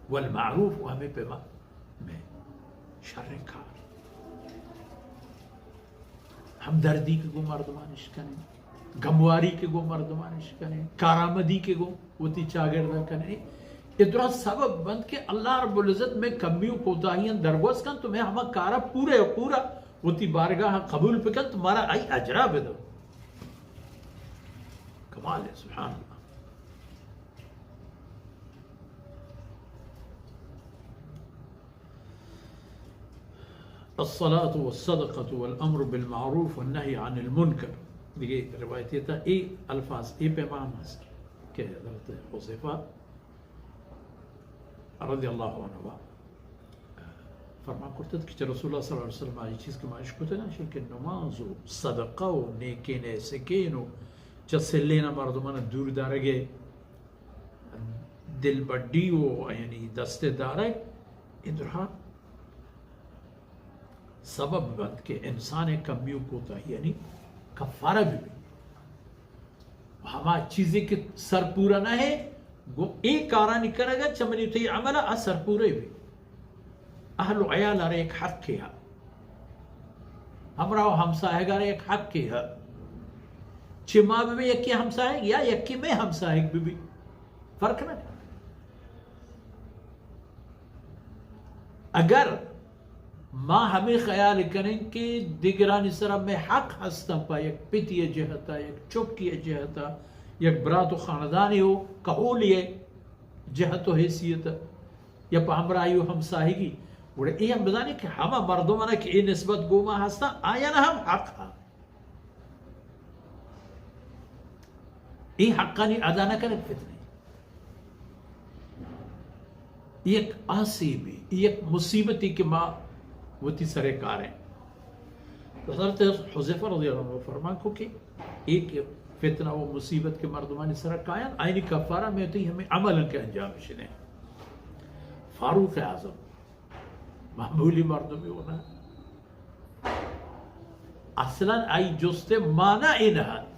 والمعروف، و ہمے پیما مئے شریں کار، ہمدردی کہ گوں مردمانش کنیں، گمواری کہ گوں مردمانش کنیں، کارآمدی کہ گوں وتی چاگردا کنیں، اے درا سبب بنت کہ اللہ رب العزت مئے کمی و کوتاہیاں درگوز کنت و مئے ہما کارا پورا و پورا وتی بارگاہ قبول بکنت، مارا آئی اجرا بدنت۔ کمال ہے، سبحان اللہ۔ الصلاة والصدقة والأمر بالمعروف والنهي عن المنكر۔ دگہ روایتے تہا اے الفاظ، اے پیما ہم ہست کہ حضرت حذیفہ رضی اللہ عنہ فرمان کرتت کہ چہ رسول اللہ صلی اللہ علیہ وسلم آئی چیز کہ ما اشکتگ انت، کہ نماز و صدقہ و نیکین سکین و چہ سلین مردمان دور دارگے دلبڈی و یعنی دست دارگ، اے درا سبب بنت کہ انسان کمی و کوتاہی یعنی کفارہ بہ بیت۔ ہما چیزے کہ سرپورا نہ ہے، گوں اے کارانی کنگا چہ منی تئی عمل آ سرپورے بی۔ اہل و عیال آرا یک حقے ہا، ہمراہ و ہمساہگ آرا یک حقے ہا، چہ ما بہ بی یکے ہمساہگ یا یکے مئے ہمساہگ بہ بی، فرق نہ۔ اگر ما ہمے خیال کنیں کہ دگرانی سرا مئے حق ہستاں، پہ یک پتی ء جہتا، یک چکی ء جہتا، یک برات و خاندانی و کہولی ء جہت و حیثیت ء یا پہ ہمراہی و ہمساہگی، گڑا اے ہم بزانیں کہ ہما مردمانا کہ اے نسبت گوں ما ہستاں، آیانا ہم حق ہا۔ اے حقانی ادا نہ کنگ فتنہ، اے یک آسیبے، اے یک مصیبتے کہ ما وتی سرے کاریں۔ حضرت حذیفہ رضی اللہ عنہ فرمان کو کہ اے کہ فتنہ و مصیبت کہ مردمانی سرا کایاں، آیانی کفارہ مئے تئی ہمے عمل انت کہ انجام شدیں۔ فاروق اعظم معمولی مردمے و نہ۔ اصلاً آئی جست ء مانا اے نہ ات